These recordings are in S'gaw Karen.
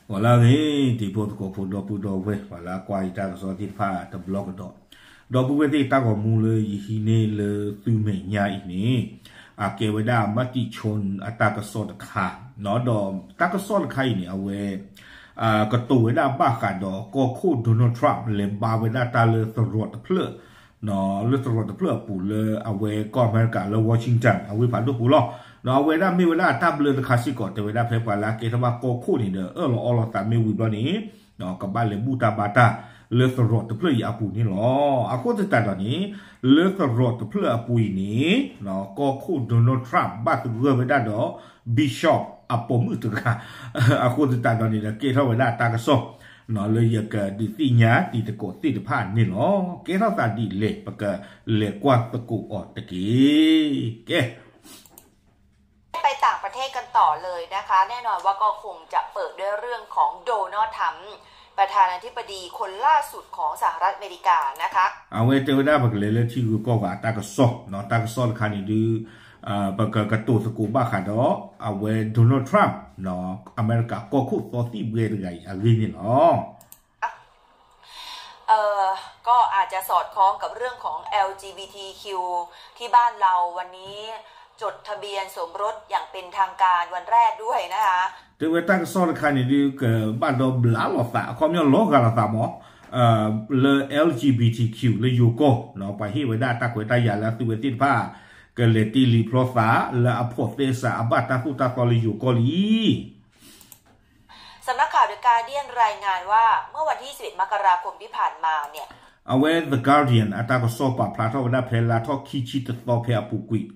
ပှၤလၢအဂ့ၤ တံၤဖိသကိးဖိ ဒီပုၢ်ဒီဝဲၢ် ပှၤလၢအကွၢ်ယတၢ်ကစီၣ်သ့ၣ်တဖၣ်တဘျီကဒီး, ဒီပုၢ်ဝဲၢ်သ့ၣ် တၢ်ဂီၤမူလၢယဟံးန့ၢ်လၢသုမဲာ်ညါအံၤန့ၣ် အကဲဝဲဒၣ် Matichon အတၢ်ကစီၣ်တခါ, ဒီးတၢ်ကစီၣ်တခါအံၤန့ၣ် အဝဲ ကတိၤဝဲဒၣ်ဘၣ်ဃးဒီးကီၢ်ခိၣ် Donald Trump လဲၤဘါဝဲဒၣ်တၢ်လၢသရိာ်တဖျၢၣ် လၢသရိာ်တဖျၢၣ်အပူၤလၢအဝဲကီၢ်အမဲရကၤလၢ Washington အဝ့ၢ်ဖးဒိၣ်ပူၤလီၤ. ဒီးအဝဲဒၣ်မ့ၢ်ဝဲဒၣ်အတၢ်ဘျၢတခါစ့ၢ်ကီး တဲဝဲဒၣ်ဖဲပှၤလၢအကဲထီၣ်ဘၣ်ကီၢ်ခိၣ်န့ၣ်ဒီး အၢၣ်လီၤအီလီၤသးမ့ၢ်ဝံၤဘျီန့ၣ် ကဘၣ်လဲၤဘူၣ်တၢ်ဘါတၢ်လၢသရိာ်တဖျၢၣ်အံၤအပူၤန့ၣ်လီၤ. အဃိသတးဒီးန့ၣ် လၢသရိာ်တဖျၢၣ်အပူၤအံၤန့ၣ် ကီၢ်ခိၣ် Donald Trump ဘၣ်သဂၢၢ်ဝဲဒၣ်ဒီး Bishop အပိာ်မုၣ်တဂၤ အဃိသတးဒီးန့ၣ်ဒီး ကဲထီၣ်ဝဲဒၣ်တၢ်ကစီၣ် လၢယကဒုးသ့ၣ်ညါတံၤသကိးသ့ၣ်တဖၣ်န့ၣ်လီၤ. ကဲထီၣ်သးဒ်လဲၣ် ပကလဲၤကွၢ်သကိးအီၤတက့ၢ်. ကဲ ไปต่างประเทศกันต่อเลยนะคะ แน่นอนว่าก็คงจะเปิดด้วยเรื่องของโดนัลด์ทรัมป์ ประธานาธิบดีคนล่าสุดของสหรัฐอเมริกานะคะ အဝဲတဲဝဲဒၣ် ပကလဲၤလၢထံဂုၤကီၢ်ဂၤအတၢ်ကစီၣ်, တၢ်ကစီၣ်တခါန့ၣ်ဒုး ပကကတိၤသကိးဘၣ်ဃးဒီး အဝဲ Donald Trump အမဲရကၤကီၢ်ခိၣ်သီသံၣ်ဘှဲတဂၤအံၤအဂ့ၢ်န့ၣ်လီၤ. เอ่อ ก็อาจจะสอดคล้องกับเรื่องของ แอล จี บี ที คิว ที่บ้านเราวันนี้จดทะเบียนสมรสอย่างเป็นทางการวันแรกด้วยนะคะ တဲဝဲတၢ်ကစီၣ်တခါန့ၣ်ဒုး ကဘၣ်ဒီးဘျးလိာ်သး အခီပညီလီၤဂာ်လိာ်သးမး လၢ แอล จี บี ที คิว လၢယိၤကီၢ် ပှၤဟ့ၣ်ဝဲဒၣ်တၢ်ခွဲးတၢ်ယာ်လၢအသုဝဲသ့ၣ်တဖၣ် ကလဲၤတ့လံၤဖျီသး လၢအဖိးသဲစးအဘၣ်တၢ်သိၣ်တၢ်သီလၢယိၤကီၢ်လံ สำนักข่าว The Guardian รายงานว่าเมื่อวันที่สิบเอ็ด มกราคมที่ผ่านมาเนี่ย အဝဲ The Guardian အတၢ်ကစီၣ်ပာ်ဖျါထီၣ်ဝဲဒၣ်ဖဲလါထီၣ်ခံဆံတသီဖဲအပူၤကွံာ်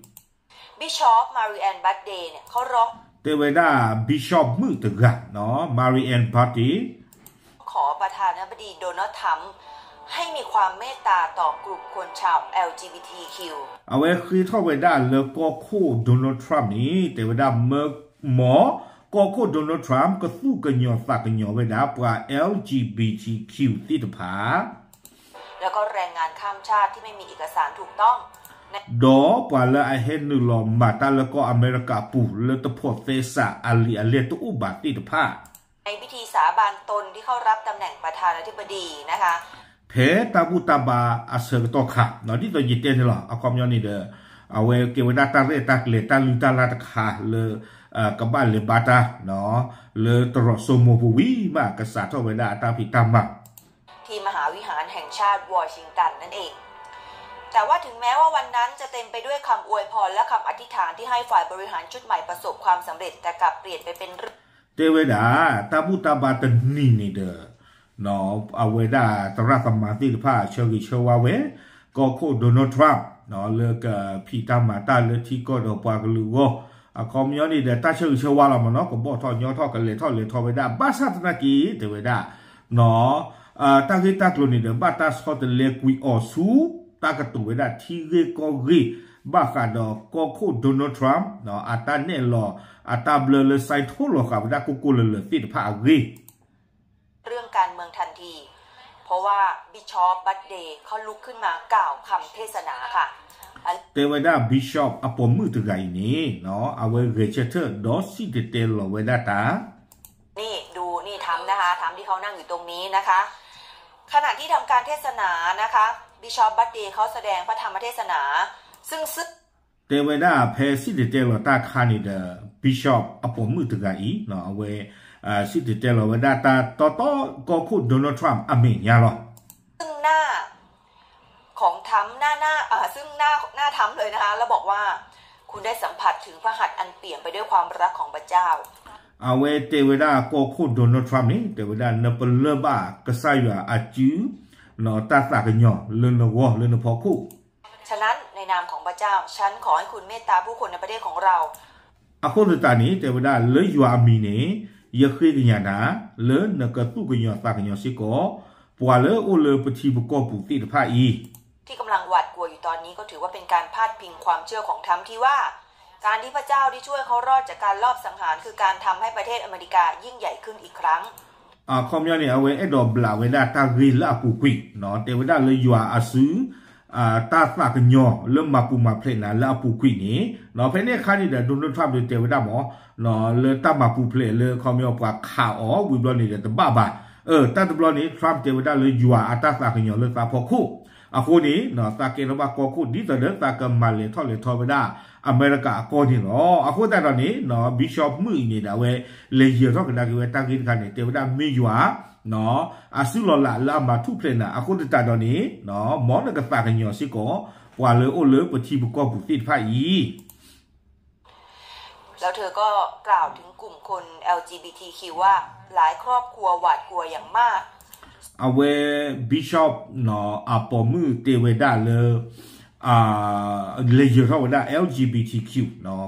Bishop Marianne Bartley เนี่ยเขาร้อง တဲဝဲဒၣ် Bishop မုၣ်တဂၤ Marianne Bartley ขอประธานาธิบดีโดนัลด์ทรัมป์ให้มีความเมตตาต่อกลุ่มคนชาว แอล จี บี ที คิว အဝဲဃ့ထီၣ်ဝဲဒၣ်လၢကီၢ်ခိၣ် Donald Trump န့ၣ် တဲဝဲဒၣ်မၢ မ်ကီၢ်ခိၣ် Donald Trump ကသူၣ်ကညီၤသးကညီၤဝဲဒၣ်ပှၤ แอล จี บี ที คิว သ့ၣ်တဖၣ် แล้วก็แรงงานข้ามชาติที่ไม่มีเอกสารถูกต้อง ဒီးပှၤလၢအဟဲနုာ်လီၤမၤတၢ်လၢကီၢ်အမဲရကၤပူၤ လၢတဖိးသဲစးအလံာ်အလဲၢ်တအိၣ်ဘၣ်သ့ၣ်တဖၣ် ในพิธีสาบานตนที่เข้ารับตำแหน่งประธานาธิบดีนะคะ ဖဲတၢ်ဘူၣ်တၢ်ဘါအဆၢကတီၢ်ခါ ဒ်သိးယတဲန့ၣ်လီၤ အခီပညီန့ၣ်ဒီး အဝဲကဲဝဲဒၣ်တၢ်ရဲၣ်တၢ်ကျဲၤတၢ်လုၢ်တၢ်လၢ်တခါလၢ ကဘၣ်လဲၤဘါတၢ် လၢတရီးစိမိၤပူၤဝံၤမး ကစးထီၣ်ဝဲဒၣ်အတၢ်ဖံးတၢ်မၤ ที่มหาวิหารแห่งชาติวอชิงตันนั่นเอง แต่ว่าถึงแม้ว่าวันนั้นจะเต็มไปด้วยคำอวยพรและคำอธิษฐานที่ให้ฝ่ายบริหารชุดใหม่ประสบความสำเร็จ แต่กลับเปลี่ยนไปเป็นเรื่อง တဲဝဲဒၣ် တၢ်ဘူၣ်တၢ်ဘါတနံၤန့ၣ်ဒီး အဝဲဒၣ်သရၣ်သမါသ့ၣ်တဖၣ်ဆၢဂ့ၤဆၢဝါဝဲ ကီၢ်ခိၣ် Donald Trump လၢကဖံးတၢ်မၤတၢ်လၢထံကီၢ်ဒီးပှၤကလုာ်အဂီၢ် အခီပညီန့ၣ်ဒီး တၢ်ဆၢဂ့ၤဆၢဝါလီၤမးနီၤ ကဘီၣ်ထီၣ်ညီထီၣ်ကလဲၤထီၣ်လဲၤထီၣ်ဝဲဒၣ် ဘၣ်ဆၣ်သနာ်က့ တဲဝဲဒၣ် တၢ်ဂ့ၢ်တၢ်ကျိၤန့ၣ်ဒီး ဘၣ်တၢ်ဆီတလဲကွံာ်အီၤဆူ တၢ်ကတိၤဝဲဒၣ်ထံဂ့ၢ်ကီၢ်ဂ့ၢ် ဘၣ်ဃးဒီးကီၢ်ခိၣ် Donald Trump အတၢ်နဲၣ်လီၤ အတၢ်ဘျၢလၢ sign ထိၣ်လီၤဃာ်ဝဲဒၣ်ကိၢ်ကိၢ်လၢၤလၢၤသ့ၣ်တဖၣ်အဂ့ၢ် เรื่องการเมืองทันที เพราะว่า Bishop Bartley เขาลุกขึ้นมากล่าวคำเทศนาค่ะ တဲဝဲဒၣ် Bishop အပိာ်မုၣ်တဂၤအံၤန့ၣ် အဝဲဂဲၤဆၢထၢၣ်ဒီးစံၣ်တဲၤတဲလီၤဝဲဒၣ်တၢ် นี่ดูนี่ทรัมป์นะคะ ทรัมป์ที่เขานั่งอยู่ตรงนี้นะคะ ขณะที่ทำการเทศนานะคะ Bishop Bartley เขาแสดงพระธรรมเทศนา ซึ่งซึ่ง တဲဝဲဒၣ်ဖဲစံၣ်တဲၤတဲလီၤတၢ်ခါန့ၣ်ဒီး Bishop အပိာ်မုၣ်တဂၤအံၤ အဝဲ စံၣ်တဲၤတဲလီၤဝဲဒၣ်တၢ်တီတီကီၢ်ခိၣ် Donald Trump အမဲာ်ညါလီၤ ซึ่งหน้าของทรัมป์หน้าหน้าเอ่อซึ่งหน้าหน้าทรัมป์เลยนะคะ แล้วบอกว่า คุณได้สัมผัสถึงพระหัตถ์อันเปี่ยมไปด้วยความรักของพระเจ้า အဝဲတဲဝဲဒၣ်ကီၢ်ခိၣ် Donald Trump န့ၣ် တဲဝဲဒၣ်နပလၢၢ်ဘၣ်ကစၢ်ယွၤအစု တၢ်သးကညီၤလၢနဂီၢ်လၢနဖီခိၣ် ฉะนั้นในนามของพระเจ้า ฉันขอให้คุณเมตตาผู้คนในประเทศของเรา အဃိသတးန့ၣ် တဲဝဲဒၣ်လၢယွၤအမံၤန့ၣ် ယဃ့ကညးနၤ လၢနကသူၣ်ကညီၤသးကညီၤစ့ၢ်ကီး ပှၤလၢအိၣ်လၢပထံပကီၢ်ပူၤသ့ၣ်တဖၣ်အံၤ ที่กำลังหวาดกลัวอยู่ตอนนี้ก็ถือว่าเป็นการพาดพิงความเชื่อของทรัมป์ที่ว่า การที่พระเจ้าได้ช่วยเขารอดจากการลอบสังหารคือการทำให้ประเทศอเมริกายิ่งใหญ่ขึ้นอีกครั้ง အခီပညီန့ၣ် အဝဲအဲၣ်ဒိးဘျးဝဲဒၣ်တၢ်ဂ့ၢ်လၢအပူၤကွံာ် တဲဝဲဒၣ်လၢယွၤအစု တၢ်သးကညီၤလၢမၤပူၤမၤဖျဲးနၤလၢအပူၤကွံာ်န့ၣ်, ဖဲန့ၣ်အခါန့ၣ်ဒီး Donald Trump ဒုးတဲဝဲဒၣ်မ့ၢ် လၢတၢ်မၤပူၤဖျဲးလၢခီပညီပှၤခးအီၤဝံၤဘျီန့ၣ်ဒီးတဘၣ်ဘၣ်. တၢ်တဘျီန့ၣ် Trump တဲဝဲဒၣ်လၢယွၤအတၢ်သးကညီၤလၢသးဖီခိၣ်, အဃိန့ၣ် သးကဲထီၣ်ဘၣ်ကီၢ်ခိၣ်ဒ်သိးဒီးသးကမၤလဲၤထီၣ်လဲၤထီဝဲဒၣ်အမဲရကၤအကီၢ်န့ၣ်လီၤ. အဃိသတးဒီးန့ၣ် Bishop မုၣ်အံၤန့ၣ်ဒီး အဝဲလဲၤယၢၤထီၣ်ကဒါက့ၤဝဲတၢ်ဂ့ၢ်တခါန့ၣ် တဲဝဲဒၣ်မ့ၢ်ယွၤ အစုလီၤလးလၢအမၤထူၣ်ဖျဲးနၤ အဃိသတးဒီးန့ၣ် မ်နကသးကညီၤစ့ၢ်ကီး ပှၤလၢအိၣ်လၢပထံပကီၢ်ပူၤသ့ၣ်တဖၣ်အံၤ แล้วเธอก็กล่าวถึงกลุ่มคน แอล จี บี ที คิว ว่าหลายครอบครัวหวาดกลัวอย่างมาก အဝဲ Bishop အပိာ်မုၣ်တဲဝဲဒၣ်လၢ လဲၤယၢၤထီၣ်ဝဲဒၣ် แอล จี บี ที คิว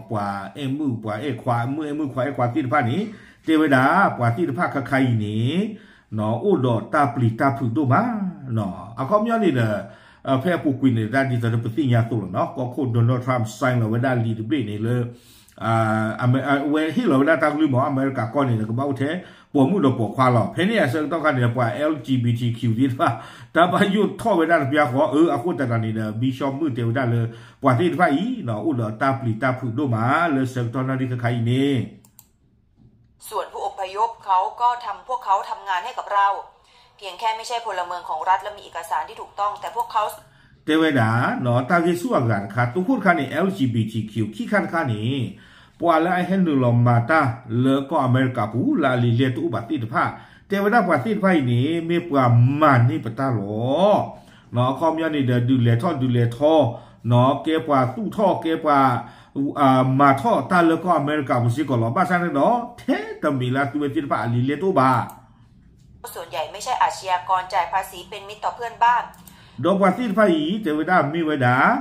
ပှၤအဲၣ်မုၣ်ပှၤအဲၣ်ခွါ မုၣ်အဲၣ်မုၣ်ခွါအဲၣ်ခွါသ့ၣ်တဖၣ်န့ၣ် တဲဝဲဒၣ် ပှၤသ့ၣ်တဖၣ်ခါခါအံၤန့ၣ် အိၣ်ဒီးတၢ်ပျံၤတၢ်ဖုးဒိၣ်မး အခီပညီန့ၣ်ဒီး ဖဲအပူၤကွံာ်န့ၣ် တၢ်ဒ်သိးဒီးပသ့ၣ်ညါသိးလီၤနီၤ ကီၢ်ခိၣ် Donald Trump sign လီၤဝဲဒၣ်လံာ်တဘ့ၣ်န့ၣ်လၢ အဝဲဟ့ၣ်လီၤဝဲဒၣ်တၢ်ကလုၢ်မ့ၢ် အမဲရကၤကီၢ်န့ၣ်ဒီး ကဘၣ်အိၣ်ထဲပိာ်မုၣ်ဒီးပိာ်ခွါလီၤ. ဖဲန့ၣ်အဆၢကတီၢ်ခါန့ၣ်ဒီး ပှၤ แอล จี บี ที คิว သ့ၣ်တဖၣ် တၢ်ဘၣ်ယိၣ်ထီၣ်ဝဲဒၣ်တပျၢ်ဃီ အအဃိသတးဒီးန့ၣ်ဒီး Bishop မုၣ်တဲဝဲဒၣ်လၢ ပှၤသ့ၣ်တဖၣ်အံၤ အိၣ်ဒီးတၢ်ပျံၤတၢ်ဖုးဒိၣ်မး လၢဆၢကတီၢ်နၣ်ရံၣ်ခါခါအံၤန့ၣ် ส่วนผู้อพยพเขาก็ทำ พวกเขาทำงานให้กับเรา เพียงแค่ไม่ใช่พลเมืองของรัฐและมีเอกสารที่ถูกต้อง แต่พวกเขา တဲဝဲဒၣ် တၢ်ဂ့ၢ်ဆူၣ်အဂၤတခါ တိခိၣ်တခါန့ၣ် แอล จี บี ที คิว ခံခါတခါန့ၣ် ပှၤလၢအဟဲနုာ်လီၤမၤတၢ်လၢကီၢ်အမဲရကၤပူၤ လၢအလံာ်လဲၢ်တအိၣ်ဘၣ်သ့ၣ်တဖၣ် တဲဝဲဒၣ်ပှၤသ့ၣ်တဖၣ်အံၤန့ၣ် မ့ၢ်ပှၤမၤန့ၢ်ပတၢ်လီၤ. အခီပညီန့ၣ်ဒီး ဒုးလဲၤထီၣ်ဒုးလဲၤထီ ကဲပှၤသူၣ်ထီၣ် ကဲပှၤ မၤထီၣ်တၢ်လၢကီၢ်အမဲရကၤပူၤစ့ၢ်ကီးလီၤ. ဘၣ်ဆၣ်န့ၣ်ဒီး ထဲတမံၤလၢအသုဝဲသ့ၣ်တဖၣ်အလံာ်လဲၢ်တအိၣ်ဘၣ် ส่วนใหญ่ไม่ใช่อาชญากร จ่ายภาษีเป็นมิตรต่อเพื่อนบ้าน ဒီးပှၤသ့ၣ်တဖၣ်အံၤ တဲဝဲဒၣ်မ့ၢ်ဝဲဒၣ် ပှၤ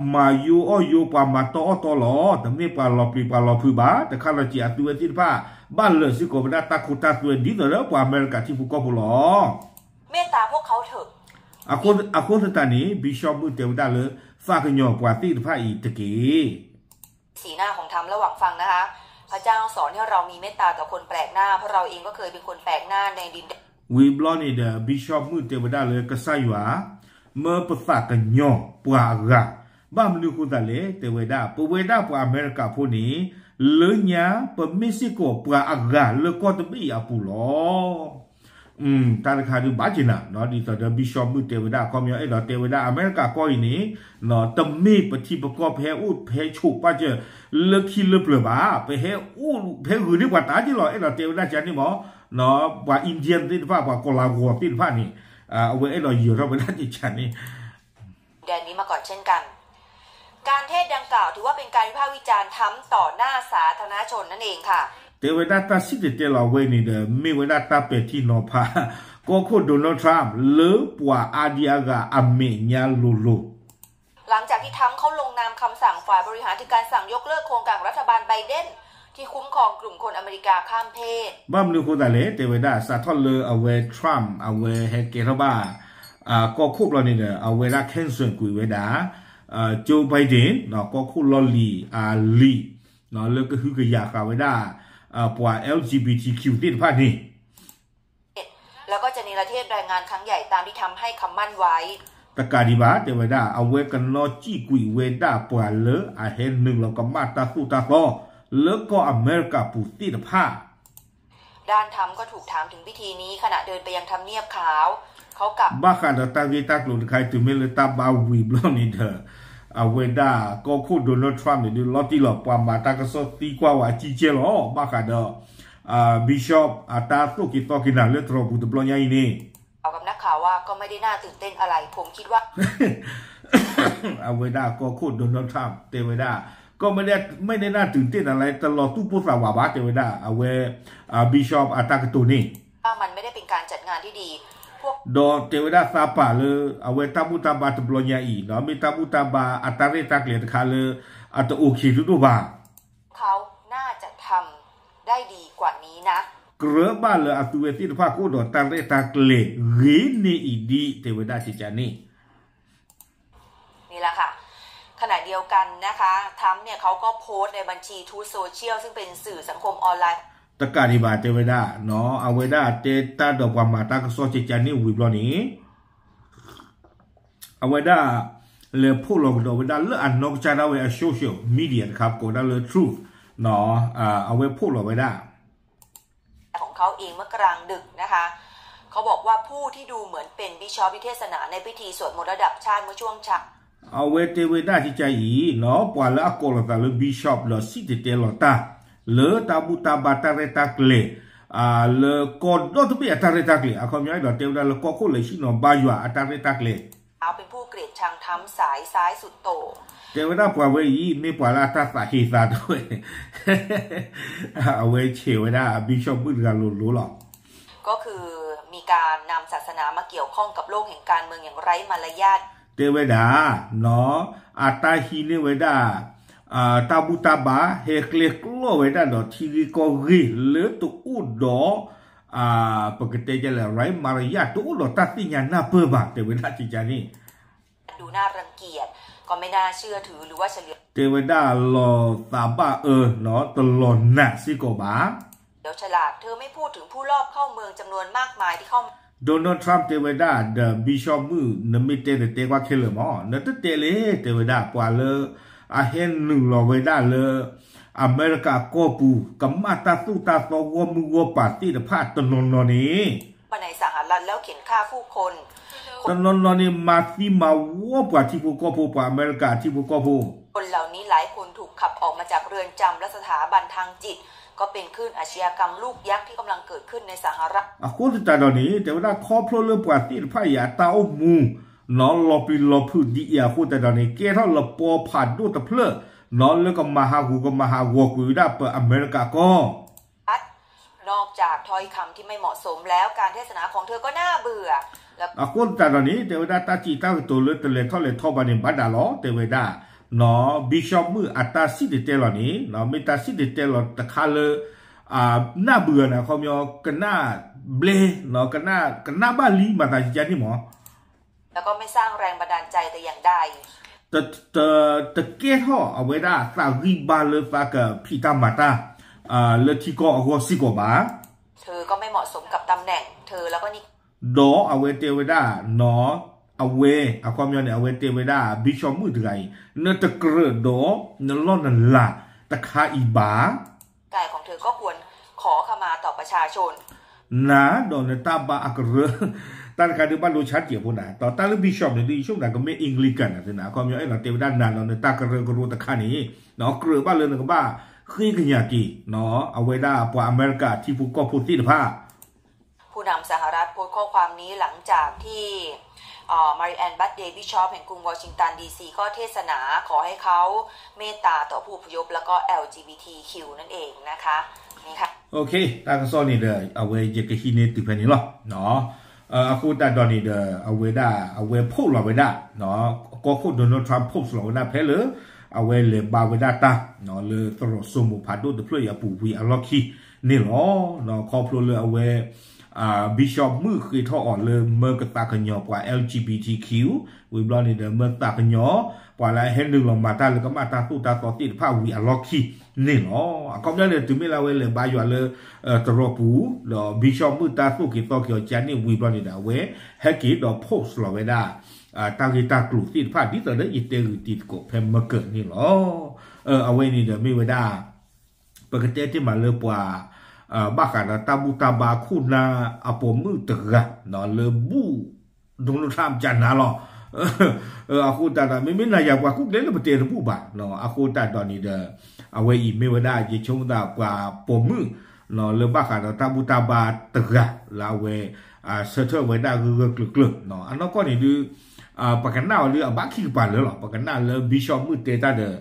မၤယိအီၣ်ယိ ပှၤမၤတီအီၣ်တီလီၤ. တမ့ၢ်ပှၤလီၤပျံၤပှၤလီၤဖုးဘၣ်. တခါလီၤစံးအသုဝဲသ့ၣ်တဖၣ် ဘၣ်လၢာ်စ့ၢ်ကီးဝဲဒၣ်တၢ်ခိတၢ်သွဲဒ်သိးဒီးပှၤအမဲရကၤထံဖိကီၢ်ဖိလီၤ. မ့ၢ်တၢ်ဖိ အဃိသတးန့ၣ် Bishop မုၣ်တဲဝဲဒၣ်လၢ သးကညီၤပှၤသ့ၣ်တဖၣ်အံၤတက့ၢ်. สีหน้าของทรัมป์ระหว่างฟังนะคะ พระเจ้าสอนให้เรามีเมตตาต่อคนแปลกหน้า เพราะเราเองก็เคยเป็นคนแปลกหน้าในดินแดน ဝံၤဘျီန့ၣ်ဒီး Bishop မုၣ်တဲဝဲဒၣ်လၢကစၢ်ယွၤ မၢပသးကညီၤပှၤအဂၤ, ဘၣ်မနုၤအဃိသတးလဲၣ် တဲဝဲဒၣ် ပဝဲဒၣ်ပှၤအမဲရကၤဖိန့ၣ် လၢညါ ပမ့ၢ်စ့ၢ်ကီးပှၤအဂၤလၢကီၢ်တဘ့ၣ်အံၤအပူၤလီၤ. တၢ်တခါဒုးဘၣ်က့ၤနၤ ဒ်သိးဒီး Bishop မုၣ်တဲဝဲဒၣ် အခီပညီအဲၣ်ဒိးတဲဝဲဒၣ် အမဲရကၤကီၢ်အံၤန့ၣ် တမ့ၢ်ပထံပကီၢ် ပဟဲအိၣ်ဖဲဆိးပာ်စၢၤ လၢခံလၢပျၢၤဘၣ်, ပဟဲအိၣ်ဖဲဂုာ်န့ၢ်ပှၤတၢ်က့ၢ်လီၤ. အဲၣ်ဒိးတဲဝဲဒၣ်ကန့ၣ်မ့ၢ် ပှၤ Indian သ့ၣ်တဖၣ် ပှၤကီၤလၤဝီၤသ့ၣ်တဖၣ်န့ၣ် အဝဲအဲၣ်ဒိးယၢၤထီၣ်ဝဲဒၣ်ကကန့ၣ် แดนนี้มาก่อนเช่นกัน การเทศน์ดังกล่าวถือว่าเป็นการวิพากษ์วิจารณ์ทรัมป์ต่อหน้าสาธารณชนนั่นเองค่ะ တဲဝဲဒၣ်တၢ်စံၣ်တဲၤတဲလီၤဝဲန့ၣ်ဒီး မ့ၢ်ဝဲဒၣ်တၢ်ပဲာ်ထံနီၤဖး ကီၢ်ခိၣ် Donald Trump လၢပှၤအါဒံအါဂၤအမဲာ်ညါလိၤလိၤ หลังจากที่ทรัมป์เขาลงนามคำสั่งฝ่ายบริหารถึงการสั่งยกเลิกโครงการของรัฐบาลไบเดนที่คุ้มครองกลุ่มคนอเมริกาข้ามเพศ ဘၣ်မနုၤအဃိသတးလဲၣ် တဲဝဲဒၣ် စးထီၣ်လၢအဝဲ Trump အဝဲဟဲကဲထီၣ်ဘၣ် ကီၢ်ခိၣ်ဘျီန့ၣ်ဒီး အဝဲဒၣ် cancel ကွံာ်ဝဲဒၣ် Joe Biden ကီၢ်ခိၣ်လီၢ်လံၤအလံာ် လၢကဟုကယာ်ဃာ်ဝဲဒၣ် ပှၤ แอล จี บี ที คิว သ့ၣ်တဖၣ်န့ၣ် แล้วก็จะเนรเทศแรงงานครั้งใหญ่ตามที่ทรัมป์ให้คำมั่นไว้ တကးဒံးဘၣ် တဲဝဲဒၣ် အဝဲကနီၣ်စံၣ်ကွံာ်ဝဲဒၣ်ပှၤလၢ အဟဲနုာ်လီၤကမၣ်တၢ်သိၣ်တၢ်သီ လၢကီၢ်အမဲရကၤပူၤသ့ၣ်တဖၣ် ด้านทรัมป์ก็ถูกถามถึงพิธีนี้ขณะเดินไปยังทำเนียบขาว เขากล่าว ဘၣ်ဃးဒီးတၢ်ဂ့ၢ်တၢ်ကျိၤတခါအံၤ တုၤမ့ၢ်လၢတၢ်ဘါဝံၤဘျီန့ၣ်ဒီး အဝဲဒၣ်ကီၢ်ခိၣ် Donald Trump န့ၣ်ဒုး လီၤတံၢ်လီၤ ပှၤမၤတၢ်ကစီၣ်သံကွၢ်ဝဲအကံကဲလီၤ. ဘၣ်ဃးဒီး Bishop အတၢ်သိၣ်က့ၤသီက့ၤနၤလၢတရီပူၤတဘျီညါအံၤန့ၣ် กับนักข่าวว่าก็ไม่ได้น่าตื่นเต้นอะไร ผมคิดว่า အဝဲဒၣ်ကီၢ်ခိၣ် Donald Trump တဲဝဲဒၣ် ก็ไม่ได้น่าตื่นเต้นอะไร တလီၤတူၢ်ပိၢ်သးဝးဘၣ် တဲဝဲဒၣ် အဝဲ Bishop အတၢ်ကတိၤန့ၣ် ว่ามันไม่ได้เป็นการจัดงานที่ดี พวก ဒီးတဲဝဲဒၣ်သးပာ်လၢ အဝဲတၢ်ဘူၣ်တၢ်ဘါတဘျီညါအံၤ မ့ၢ်တၢ်ဘူၣ်တၢ်ဘါအတၢ်ရဲၣ်တၢ်ကျဲၤတခါလၢ အတအိၣ်ခံးဒိၣ်ဒိၣ်ဘၣ် เขาน่าจะทำได้ดีกว่านี้นะ ကြၢးဘၣ်လၢအသုဝဲသ့ၣ်တဖၣ်ကအိၣ်ဒီးတၢ်ရဲၣ်တၢ်ကျဲၤဂ့ၤန့ၢ်အံၤဒ် တဲဝဲဒၣ်ကကန့ၣ် นี่แหละค่ะ ขณะเดียวกันนะคะ ทรัมป์เนี่ยเขาก็โพสต์ในบัญชี Truth Social ซึ่งเป็นสื่อสังคมออนไลน์ တကးဒံးဘၣ် တဲဝဲဒၣ် အဝဲဒၣ်တဲတၢ်ဒီးပှၤမၤတၢ်ကစီၣ်ကကန့ၣ်ဝံၤဘျီန့ၣ် အဝဲဒၣ် လဲၤဖီၣ်လီၤကဒီးဝဲဒၣ်လၢအနီၢ်ကစၢ်ဒၣ်ဝဲအ social media တခါ ပကိးဒၣ်လၢ Truth အဝဲဖီၣ်လီၤဝဲဒၣ် ของเขาเอง เมื่อกลางดึกนะคะ เขาบอกว่าผู้ที่ดูเหมือนเป็นบิชอปที่เทศนาในพิธีสวดมนต์ระดับชาติเมื่อช่วงเช้า အဝဲတဲဝဲဒၣ်ကကါအံၤ ပှၤလၢအကိးလီၤသးလၢ Bishop ဒီးစံၣ်တဲၤတဲလီၤတၢ် လၢတၢ်ဘူၣ်တၢ်ဘါတၢ်ရဲၣ်တၢ်ကျဲၤ လၢကီၢ်ဒီတဘ့ၣ်အတၢ်ရဲၣ်တၢ်ကျဲၤ အခီပညီဒီးတဲဝဲဒၣ်လၢကီၢ်ခိၣ်လၢဆ့ၣ်နီၤဘါယွၤအတၢ်ရဲၣ်တၢ်ကျဲၤ เป็นผู้เกลียดชังธรรมสายซ้ายสุดโต่ง တဲဝဲဒၣ်ပှၤဝဲအံၤ မ့ၢ်ပှၤလၢအတၢ်သးဟ့သးတဝဲ အဝဲဆဲးဝဲဒၣ် Bishop မုၣ်တဂၤလိၤလိၤလီၤ ก็คือมีการนำศาสนามาเกี่ยวข้องกับโลกแห่งการเมืองอย่างไร้มารยาท တဲဝဲဒၣ် အတၢ်ဟံးန့ၢ်ဝဲဒၣ် တၢ်ဘူၣ်တၢ်ဘါ ဟဲကျဲကျီဝဲဒၣ်ဒီးထံဂ့ၢ်ကီၢ်ဂ့ၢ်လၢတအိၣ်ဒီး ပကတဲဒ်လဲၣ် right မၤရယၢ် တအိၣ်ဒီးတၢ်သ့ၣ်ညါနၢ်ပၢၢ်ဘၣ် တဲဝဲဒၣ်ကကါန့ၣ် ดูน่ารังเกียจ ก็ไม่น่าเชื่อถือหรือว่าเฉลียว တဲဝဲဒၣ်လီၤသးဘၣ်အၢ တလီၤနာ်စ့ၢ်ကီးဘၣ် เฉลียวฉลาด เธอไม่พูดถึงผู้ลอบเข้าเมืองจำนวน Donald Trump တဲဝဲဒၣ်ဒီး Bishop မုၣ် နမ့ၢ်တဲတတဲကွၢ်ခဲလၢာ်မး နတတဲလဲၣ် တဲဝဲဒၣ် ပှၤလၢ အဟဲနုာ်လီၤဝဲဒၣ်လၢ အမဲရကၤကီၢ်ပူၤ ကမၣ်တၢ်သိၣ်တၢ်သီဂီၢ်မုၢ်ဂီၢ်ပၤသ့ၣ်တဖၣ်တနီၤနီၤန့ၣ် มาในสหรัฐแล้วเข็นฆ่าผู้คน တနီၤနီၤန့ၣ် မၤသံမၤဝီပှၤထံဖိကီၢ်ဖိ ပှၤအမဲရကၤထံဖိကီၢ်ဖိ คนเหล่านี้หลายคนถูกขับออกมาจากเรือนจำและสถาบันทางจิต ก็เป็นคลื่นอาชญากรรมลูกยักษ์ที่กำลังเกิดขึ้นในสหรัฐ အဃိသတးဒီးန့ၣ် တဲဝဲဒၣ်ခီဖျိလၢပှၤသ့ၣ်တဖၣ်အံၤအတၢ်အိၣ်မူ နီၢ်လီၤပျံၤလီၤဖုးဒ်အံၤအဃိသတးဒီးန့ၣ် ကဲထီၣ်လၢပီဖးဒိၣ်တဖျၢၣ် နီၢ်လၢကမၤဟးဂူာ်ကမၤဟးဂီၤကွံာ်ဝဲဒၣ်ပအမဲရကၤကီၢ် นอกจากถ้อยคำที่ไม่เหมาะสมแล้ว การเทศนาของเธอก็น่าเบื่อ အဃိသတးဒီးန့ၣ် တဲဝဲဒၣ်တၢ်စံးတၢ်ကတိၤလၢတလဲၤထီၣ်လဲၤထီဘၣ်န့ၣ် ဘၣ်ဒၣ်လီၤ တဲဝဲဒၣ် နီၢ် Bishop မုၣ်အတၢ်စံၣ်တဲၤတဲလီၤန့ၣ် မ့ၢ်တၢ်စံၣ်တဲၤတဲလီၤတခါလၢ နၢ်ဘုာ်န့ၣ် အခီပညီ ကနၣ်ဘျဲ ကနၣ်ဘၣ်လံမၤသးကကါန့ၣ်မး แล้วก็ไม่สร้างแรงบันดาลใจแต่อย่างใด တ တကဲထီၣ်အဝဲဒၣ်သးဂံၢ်ဘါလၢသးကဖံးတၢ်မၤတၢ် လၢထံကီၢ်အဂီၢ်စ့ၢ်ကီးဘၣ် เธอก็ไม่เหมาะสมกับตำแหน่ง เธอแล้วก็นี่ ဒီးအဝဲတဲဝဲဒၣ် နီၢ် အဝဲ အခီပညီန့ၣ် အဝဲတဲဝဲဒၣ် Bishop မုၣ်တဂၤအံၤ နတကြၢးဒီးနလီၢ်နလၤတခါအံၤဘၣ် กายของเธอก็ควรขอขมาต่อประชาชน နၤဒီးနတၢ်ဘါအကရၢ တၢ်တခါဒုးဘၣ်လိဆါတံၢ်ဖိနၤ ဒီးတၢ်လၢ Bishop န့ၣ် ဒ်ယဆိကမိၣ်သးကမ့ၢ် Anglican နၤ အခီပညီအဲၣ်ဒိးတဲဝဲဒၣ်နၤဒီးနတၢ်ကရၢကရိတခါန့ၣ် ကြၢးဘၣ်လၢနကဘၣ်ဃ့ကညးက့ၤ အဝဲဒၣ်ပှၤအမဲရကၤထံဖိကီၢ်ဖိသ့ၣ်တဖၣ် ผู้นำสหรัฐโพสต์ข้อความนี้หลังจากที่ เอ่อ Marianne Bartley Bishop แห่งกรุงวอชิงตันดีซี ก็เทศนาขอให้เขาเมตตาต่อผู้อพยพแล้วก็ แอลจีบีทีคิว นั่นเองนะคะ นี่ค่ะ တၢ်ကစီၣ်န့ၣ်ဒီး အဝဲယကဟံးန့ၢ်တုၤဖဲန့ၣ်လီၤ. အဃိသတးဒီးန့ၣ်ဒီး အဝဲဒၣ် အဝဲ post လီၤဝဲဒၣ် ကီၢ်ခိၣ် Donald Trump post လီၤဝဲဒၣ်ဖဲလၢ အဝဲလဲၤဘါဝဲဒၣ်တၢ် လၢသရိာ်စိမိၤဖးဒိၣ်တဖျၢၣ်အံၤအပူၤဝံၤအလီၢ်ခံန့ၣ်လီၤ. ခီဖျိလၢအဝဲ Bishop မုၣ်ဃ့ထီၣ်အီၤလၢမၢကသးကညီၤပှၤ แอลจีบีทีคิว ဝံၤဘျီန့ၣ်ဒီး မၢသးကညီၤ ပှၤလၢအဟဲနုာ်လီၤမၤတၢ်လၢကမၣ်တၢ်သိၣ်တၢ်သီသ့ၣ်တဖၣ်ဝံၤအလီၢ်ခံန့ၣ်လီၤ. အခီပညီန့ၣ် တုၤမ့ၢ်လၢအဝဲလဲၤဘါယွၤလၢ သရိာ်ပူၤ ဒီး Bishop မုၣ်တၢ်သိၣ်က့ၤသီက့ၤအီၤကန့ၣ်ဝံၤဘျီန့ၣ်ဒီး အဝဲဟဲက့ၤဒီး post လီၤဝဲဒၣ် တၢ်ဂ့ၢ်တၢ်ကျိၤသ့ၣ်တဖၣ် ဒ်သိးဒီးယတဲဂုာ်တံၤသကိးဖဲမၢကၢၤန့ၣ်လီၤ. အဝဲန့ၣ်ဒီးမ့ၢ်ဝဲဒၣ် ပကတဲတ့ၢ်မးလၢပှၤ ဘၣ်ဃးဒီးတၢ်ဘူၣ်တၢ်ဘါခိၣ်နၢ်အပိာ်မုၣ်တဂၤ လၢဘူၣ် Donald Trump ကနၤလီၤ. အဃိသတးဒီး မ့မ့ၢ်နၤယၤပှၤကူၣ်ကျဲလၢပတဲတဘူၣ်ဘၣ်. အဃိသတးဒီးန့ၣ်ဒီး အဝဲအံၤမ့ၢ်ဝဲဒၣ်ယဆိကမိၣ်သးပှၤပိာ်မုၣ် လၢဘၣ်ဃးဒီးတၢ်ဘူၣ်တၢ်ဘါတဂၤ လၢအဝဲ ဆၢထၢၣ်ဝဲဒၣ်ဂၢၢ်ဂၢၢ်ကျၢၤကျၢၤ အနီၢ်ကီၢ်န့ၣ်ဒုး ပကနၣ်အီၤဒုးအဘၣ်ခံကပၤလၢာ်လီၤ. ပကနၣ်လၢ Bishop မုၣ်တဲတၢ်ဒီး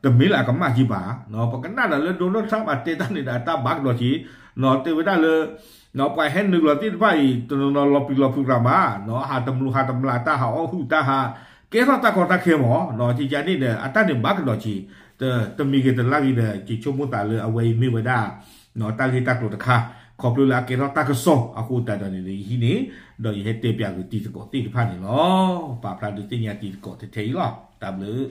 တမ့ၢ်လၢအကမၣ်က့ဘၣ်. ပကနၣ်ဒီးလၢ Donald Trump အတဲတၢ်န့ၣ်ဒီးအတၢ်ဘၣ်ကဒီးက့ၤ တဲဝဲဒၣ်လၢ ပှၤဟဲနုာ်လီၤသ့ၣ်တဖၣ်အံၤ တနီၤနီၤလီၤပျံၤလီၤဖုးရၤမး ဟးတမျိးဟးတမျာ်တၢ် ဟးအီၣ်ဟုၣ်တၢ် ဟးကဲထီၣ်တၢ်ကီတၢ်ခဲမး ကကန့ၣ်ဒီး အတၢ်န့ၣ်ဘၣ်ကဒီးက့ၤ တမံၤဂ့ၤတလါဂ့ၤဒီး ယဆိကမိၣ်သးလၢအဝဲအံၤမ့ၢ်ဝဲဒၣ် တၢ်ဂ့ၢ်တၢ်ကျိၤတခါ ခီဖျိလၢအကဲထီၣ်တၢ်ကစီၣ်အဃိသတးဒီးန့ၣ် ယဟံးန့ၢ် ဒီးယဟဲတဲပၠးဂုာ်တံၤသကိးသ့ၣ်တဖၣ်န့ၣ်လီၤ. ပာ်ဖျါဒုးသ့ၣ်ညါတံၤသကိးထဲထဲအံၤလီၤ. တၢ်ဘျုး